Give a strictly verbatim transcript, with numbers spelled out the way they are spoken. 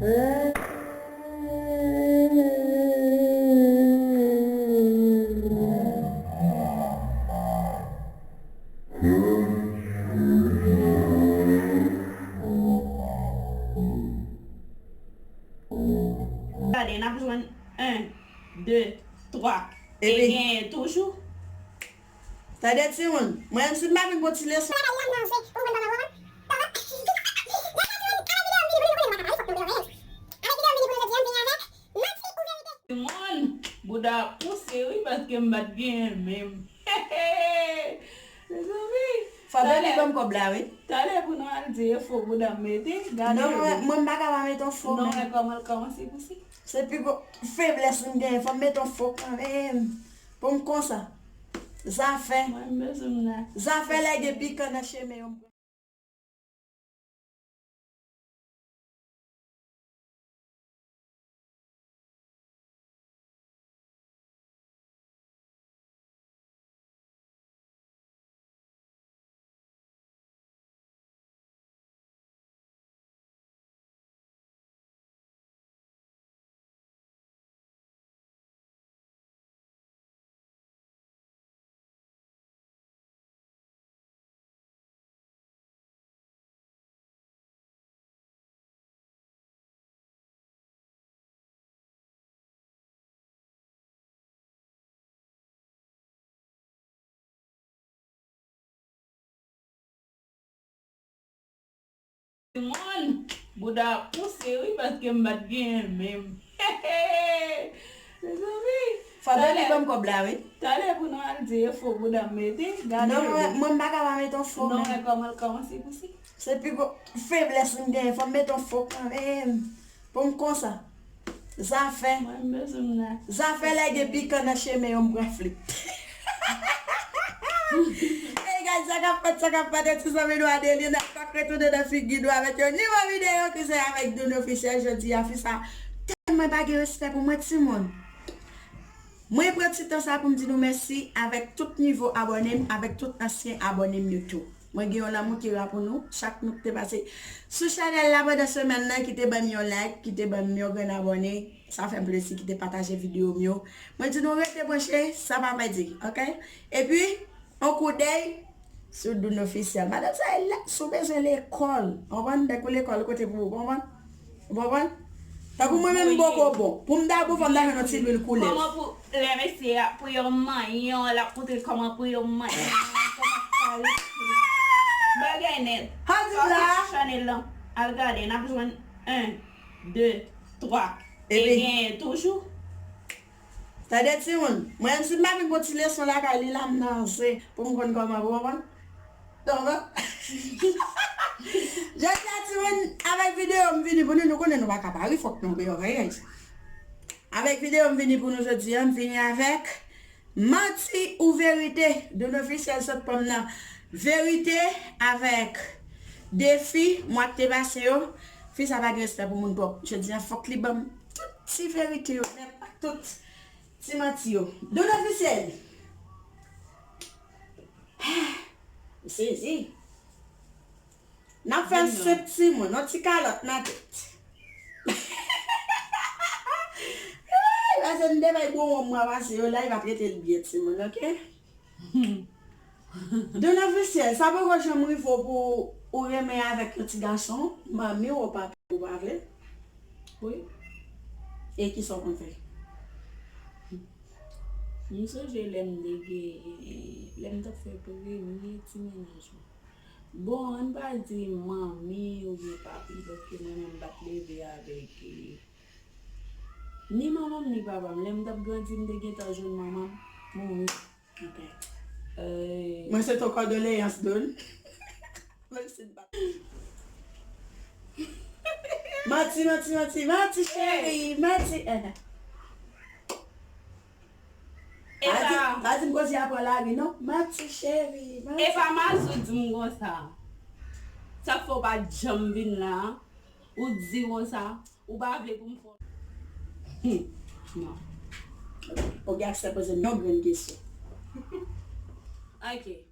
Gade, n ap jwenn en, de, twa. E genyen toujou. Tande timoun, mwen menm si m pa vin pou ti leson. Timoun, bouda pouse wi paske m pa t genyen menm. Mezanmi. Fò Dani ban m kòb la wi. Talè pou nou al di e fo bouda m mete. Gade. Non, mwen, mwen m pa ka pa mete yon fo. Non, men kòman l kòmanse pouse. Se pi gwo feblès m genyen, fò m mete yon fo kanmenm. Pou m konsa. Zafè. Mwen m bezwen m nan. Zafè lè gen pikan nan chemen yo. Timoun, bouda pouse wi paske m pa t genyen menm. Mezanmi. Fò Dani ban m kòb la wi. Talè pou nou al di e fo bouda m mete. Gade. Non, mwen, mwen m pa ka pa mete yon fo. Non, men kòman l kòmanse pouse. Se pi gwo feblès m genyen, fò m mete yon fo kanmenm. Pou m konsa. Zafè. Mwen m bezwen m nan. Zafè lè gen pikan nan chemen yo m pran flip. Hey guys, sa k ap fèt, sa k ap fèt, ti zanmi nou Adeline ap retounen nan figi nou avèk yon nouvo videyo ki se avèk Doune Officiel jodi a, fi sa tèlman pa gen respè pou mwen timoun. Mwen pran ti tan sa pou m di nou mèsi avèk tout nouvo abòne m, avèk tout ansyen abòne m yo tou. Mwen gen yon lanmou ki ra pou nou, chak nou ki te pase sou chanèl la pandan semèn nan, ki te ban m yon like, ki te ban m yon grenn abòne, sa fè m plezi, ki te pataje videyo m yo. Mwen di nou rete branche, sa pa pèdi, oke? Epi, yon koudèy sou Doune Officiel. Madanm sa, si w bezwen lekòl, konprann, dèk ou lekòl kote pou ou, konprann? Ou konprann? Tankou mwen menm m poko bon. Pou m ta bon, fò m ta jwenn yon ti lwil koulè. Kòman pou lè mesye a, pou yo manyen w, l ap montre kòman pou yo manyen w, kòman pou yo rete. Bagay nèt. Hadi la. Chanèl lan. Al gade, n ap jwenn en, de, twa. E genyen toujou. Tande timoun, mwen menm si m pa vin pou ti leson lakay li la, m nan zen pou m konn kòman pou konprann. Donk, jodi a timoun, avèk videyo m vini pou nou, nou konnen nou pa ka pa ri, fòk nou ri, oke guys. Avèk videyo m vini pou nou jodi a, m vini avèk manti ou verite. Doune Officiel sot pran m nan verite avèk defi mwa k te pase yo. Fi sa pa gen respè pou moun twòp. Jodi a fòk li ban m tout ti verite yo nèt ak tout ti manti yo. Doune Officiel. M sezi. N ap fè l senp timoun, yon ti kalòt nan tèt. Ay, pase m te bay bonbon mwa pase yo la, li pa trete l byen timoun, oke? Doune Officiel, sa poko janm rive w pou ou renmen avèk yon ti gason, manmi w ou papi w pa vle? Wi. E kisa w konn fè? M sonje lè m te gen, lè m t ap fè premye ti mennaj mwen. Bon, ann pa di manmi oubyen papi, paske mwen menm m pa t leve avèk, eh, ni manman m ni papa m. Lè m t ap grandi, m te gentan jwenn manman m mouri. Ok. Eh, mwen swete w kondoleyans, Doune. Mèsi. Manti, manti, manti, manti, cheri, manti. Eh. Pa di, pa di m koze a pran lari, non. Manti, cheri, manti. E pa Mazou di m konsa. Sa k fè w pa t janm vin la, ou di konsa, ou pa vle pou m fè w. Hmm. Non. Ok, aksè poze m yon grenn kesyon. Ok.